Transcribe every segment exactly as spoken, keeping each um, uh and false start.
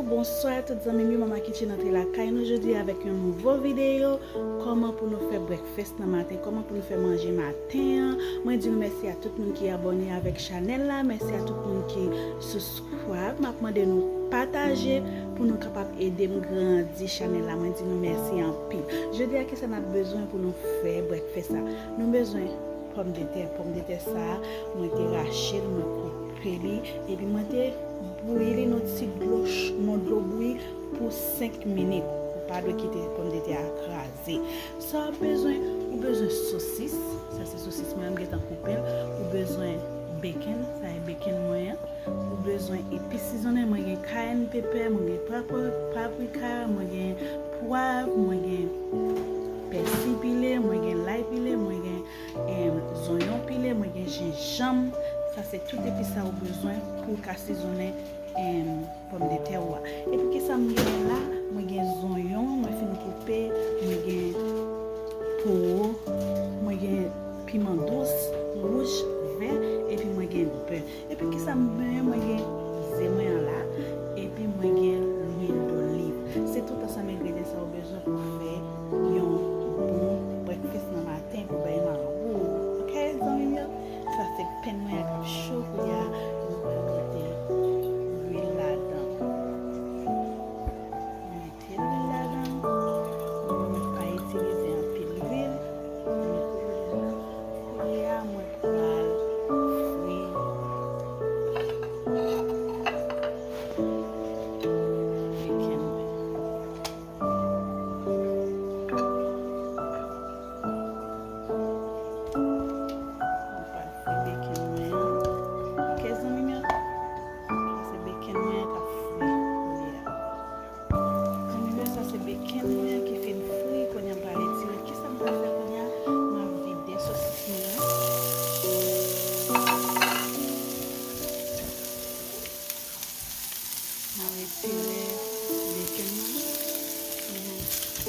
Bonswa tout zanmi m yo, Mama Kitchen antre lakay nou jodi avèk yon nouvo videyo. Kòman pou nou fè breakfast nan maten, kòman pou nou fè manje maten an. Mwen di nou mèsi a tout moun ki abòne avèk chanèl la, mèsi a tout moun ki subscribe. M ap mande nou pataje pou nou kapab ede m grandi chanèl la. Mwen di nou mèsi anpil. Jodi a, kisa n ap bezwen pou nou fè breakfast la? Nou bezwen pòmdetè. Pòmdetè sa a, mwen te rache l, mwen koupe li, epi mwen te bouyi li nan ti dlo ch-, nan dlo bouyi pou senk minit. Ou pa dwe kite pòmdetè a kraze. Sa w ap bezwen, ou bezwen sosis. Sa se sosis mwen an, m gentan koupe l. Ou bezwen bacon, sa e bacon mwen an. Ou bezwen epis sizonnen, mwen gen cayenne pepper, mwen gen papri-, paprika, mwen gen pwav, mwen gen pèsi pile, mwen gen lay pile, mwen gen, em, zonyon pile, mwen gen jenjanm. Sa se tout epis sa ou bezwen pou w ka sizonnen, em, pòmdetè ou a. Epi kisa m gen la? Mwen gen zonyon, mwen fin koupe, mwen gen powo, mwen gen piman dous, wouj, vè, epi mwen gen bè. Epi kisa m gen? Mwen gen ze mwen an la, epi mwen gen lwil doliv. Se tout ansanm engredyan sa ou bezwen pou fè yon bon breakfast nan maten pou bay marou. Oke, zanmi m yo? Sa se pen mwen an k ap cho kounye a, nou pral mete lwil ladan. Mete lwil ladan. Mwen pa itilize anpil lwil. Mete lwil ladan. Kounye a, mwen pral fri bacon mwen. Mwen pral fri bacon mwen an. Oke, zanmi m yo. Sa se bacon mwen an k ap fri kounye a. Zanmi m yo, sa se bacon mwen an ki fin fri. Kounye a m pral etire. Kisa m pral fè kounye a? M ap vide sosis mwen an. Mwen retire bacon nan.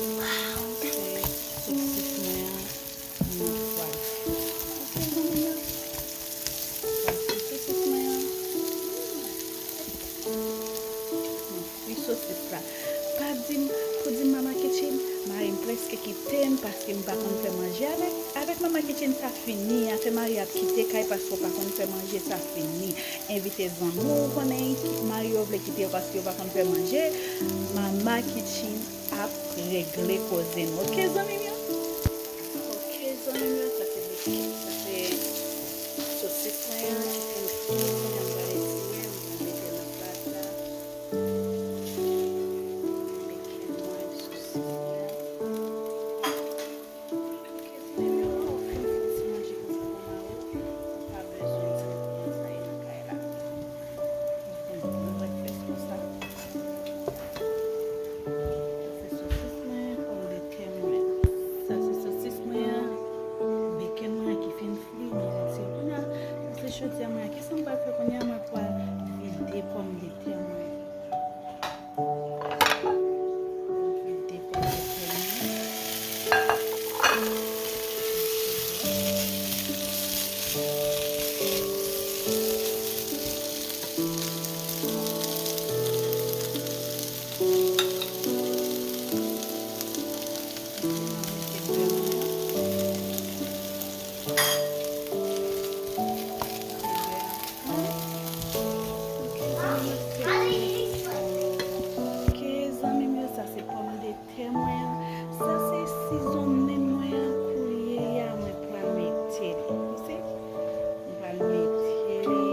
Mwen fè sosis mwen an, mwen pral fri. Oke, zanmi m yo. Mwen fè sosis mwen an. Mwen fri sosis la. Pa di m, pou di m Mama Kitchen, mari m prèske kite m paske m pa konn fè manje avèk, avèk Mama Kitchen sa fini. Afè mari ap kite kay paske w pa konn fè manje sa fini. Envite zanmi w ou konnen ki mari yo vle kite yo paske yo pa konn fè manje. Mama Kitchen ap regle koze nou. Oke, zanmi m yo? Oke, zanmi m yo, sa se bouchon, sa se sosis mwen an ki fin fri, mwen pral retire, mwen pral mete nan plat la. Mete mwen sosis mwen. Oke, zanmi m yo, ou fin fè ti manje konsa pou mari w, ou pa bezwen di l kòman sa ye nan kay la. Mwen fè l konsa. Sa se sosis mwen, pòmdetè mwen. Sa se sosis mwen an, bacon mwen an ki fin fri, mwen retire kounye a. Sa se chaudière mwen an. Kisa mwen pral fè kounye a? Mwen pral vide pòmdetè mwen. Vide pòmdetè mwen. Ok, zanmi m yo, sa se pòmdetè mwen an. Sa se sizonnen mwen an kounye a, mwen pral mete li. Ou si? Mwen pral mete li,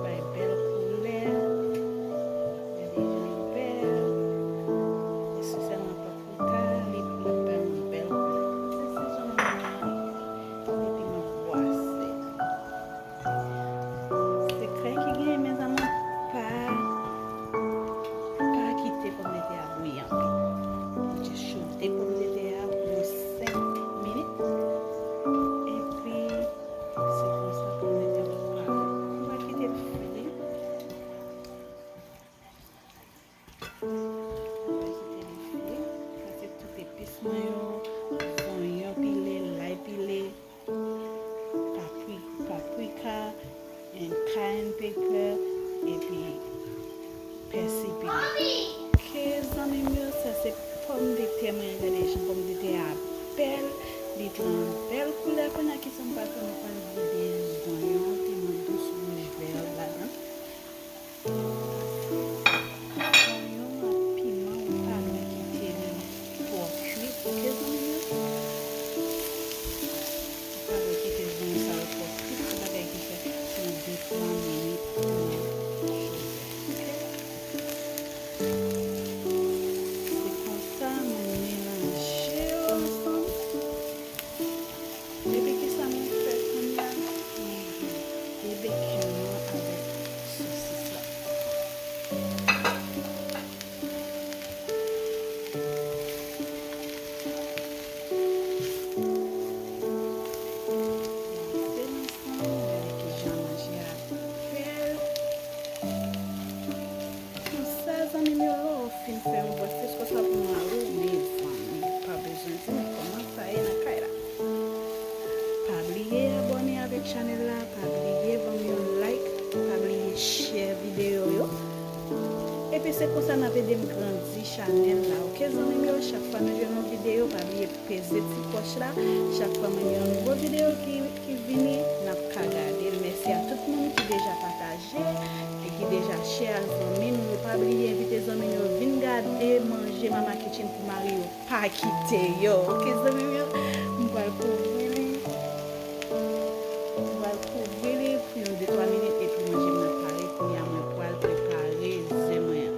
bay bèl koulè. Gade jan li bèl. Espesyalman paprika, li, li bay yon bèl koulè. Se sizonnen mwen an, epi mwen bwase. Sekrè ki genyen, mezanmi, pa, pa kite pòmdetè a bouyi anpil. Just chote pòmdetè a pou senk minit. Epi, se konsa pòmdetè a pare. Ou pa kite l fri. Mwen kite li fri. Sa se tout epis mwen yo, zonyon pile, lay pile, papri-, paprika, and cayenne pepper, epi pè Sipili. Ok, zanmi m yo, sa se pòmdetè mwen. Gade jan pòmdetè a bèl. Li te yon bèl koulè. Kounye a, kisa m pral fè? Mwen pral vide zonyon, piman dous, wouj, vè ladan. Zonyon ak piman, ou pa dwe kite li twò kuit, ok, zanmi m yo? Ou pa dwe kite zonyon sa yo twò kuit, se bagay ki fè se yon de twa minit pou yo jodi a, ok? Se konsa mwen melanje yo ansanm. Epi kisa mwen fè kounye a? Mwen vide bacon nan avèk sosis la. Mwen fè l ansanm, gade kijan manje a bèl. Konsa, zanmi m yo, lè w fin fè yon bwèt, se konsa pou nou ale, mezanmi. Pa bezwen di m kòman sa ye nan kay la. Pa bliye abòne avèk chanèl la, pa bliye ban m yon like, pa bliye share videyo yo. Epi se konsa n ap ede m grandi chanèl la, ok, zanmi m yo? Chak fwa nou jwenn yon videyo, pa bliye peze ti klòch la. Chak fwa mwen gen yon nouvo videyo ki, ki vini, n ap ka gade l. Mèsi a tout moun ki deja pataje e ki deja share ak zanmi nou yo. Pa bliye envite zanmi nou yo vin gade manje Mama Kitchen pou mari yo. Pa kite yo, ok, zanmi m yo? M pral kouvri li. M pral kouvri li pou yon de twa minit epi manje m nan pare. Kounye a, mwen pral prepare ze mwen an.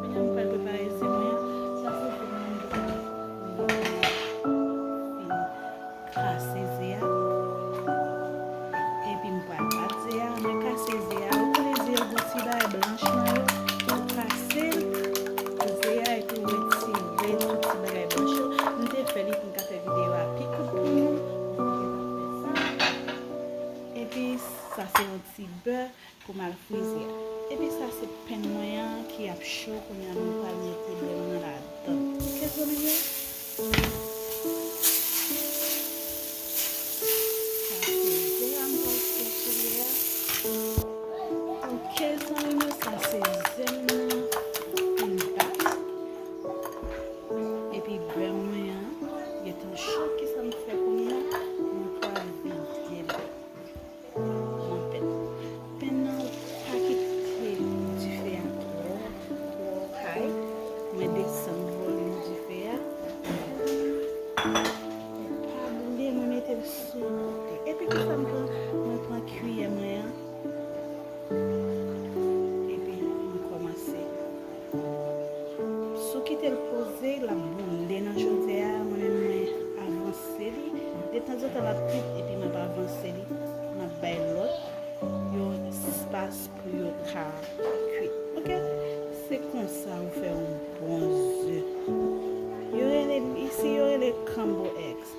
Kounye a, m pral prepare ze mwen an. Sa se pou mwen, m fin kase ze a. Epi m pral bat ze a. Mwen kase ze a. Ou konnen ze yo gen ti bagay blanch nan yo. Ou kase ze a epi ou retire tout ti bagay blanch yo. M te fè li pou m ka fè videyo a pi kout pou nou. Epi sa se yon ti bè pou m al fri ze a. Epi sa se pen mwen an ki ap cho, kounye a mwen pral mete bè mwen an ladan. Ok, zanmi m yo? Sa se ze a m pral fè sou li a. Ok, zanmi m yo, sa se ze m nan fin bat. Epi bè mwen an, gentan cho, kisa m fè kounye a? Mwen pral vide l. Nan pen. Pen nan, pa kite dife a twò, twò kay. Mwen desann volim dife a. Pa bliye mwen mete l sou moute. Epi kisa m pran? Mwen pran kiyè mwen an. Epi m kòmanse. Si w kite l poze, l ap boule nan chofè a. Mwen menm mwen avanse li. Detanzantan l ap kwit, epi m ap avanse li. M ap bay lòt yo espas pou yo ka kwit. Ok? Se konsa ou fè yon bon ze. Yo rele, isi yo rele scramble eggs.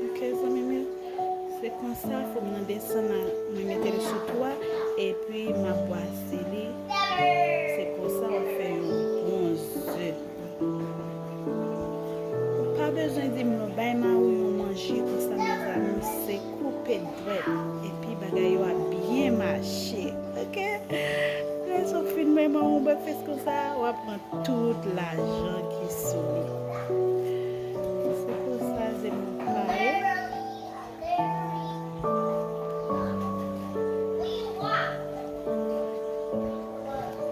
Ok, zanmi m yo. Se konsa, fò m nan desann la, mwen mete l sou twa, epi m ap bwase li. Se konsa w ap fè yon bon ze. Ou pa bezwen di m non, bay mari w yon manje konsa, mezanmi, se koupe dwèt, epi bagay yo ap byen mache, ok? Lè w fin bay mari w breakfast konsa, w ap pran tout lajan ki sou li. Se konsa ze m nan pare.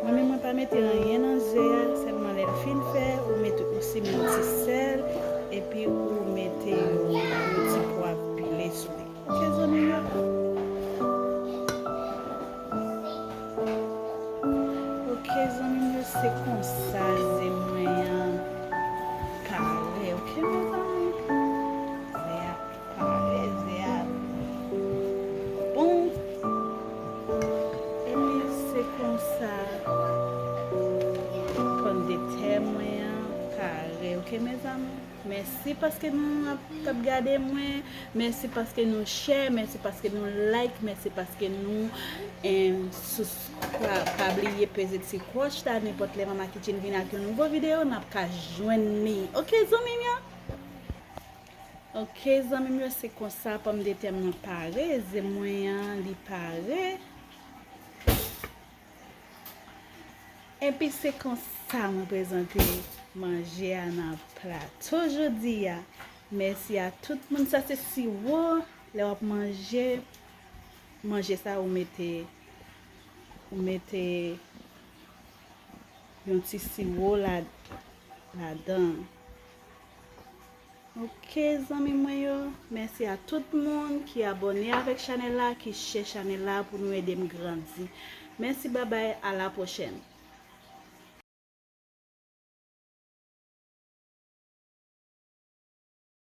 Mwen menm mwen pa mete anyen nan ze a, sèlman lè l fin fè, ou mete, ou simen yon ti sèl, epi ou mete yon, yon ti pwav pile sou li. Ok, zanmi m yo. Ok, zanmi m yo, se konsa ze mwen an pare. Ok, mezanmi. Ze a pare, ze a bon. Epi se konsa pòmdetè mwen an pare. Ok, mezanmi. Mèsi paske nou ap, t ap gade mwen. Mèsi paske nou share. Mèsi paske nou like. Mèsi paske nou, em, subscribe. Pa bliye peze ti cloche la. Nenpòt lè Mama Kitchen vin ak yon nouvo videyo, n ap ka jwenn li. Oke, zanmi m yo? Oke, zanmi m yo, se konsa pòmdetè m nan pare. Ze mwen an, li pare. Epi se konsa mwen prezante manje a nan plato jodi a. Mèsi a tout moun. Sa se siwo. Lè w ap manje, manje sa ou mete, ou mete yon ti siwo la, ladan. Oke, zanmi mwen yo, mèsi a tout moun ki abòne avèk chanèl la, ki share chanèl la pou nou ede m grandi. Mèsi, babay, a la pwochèn.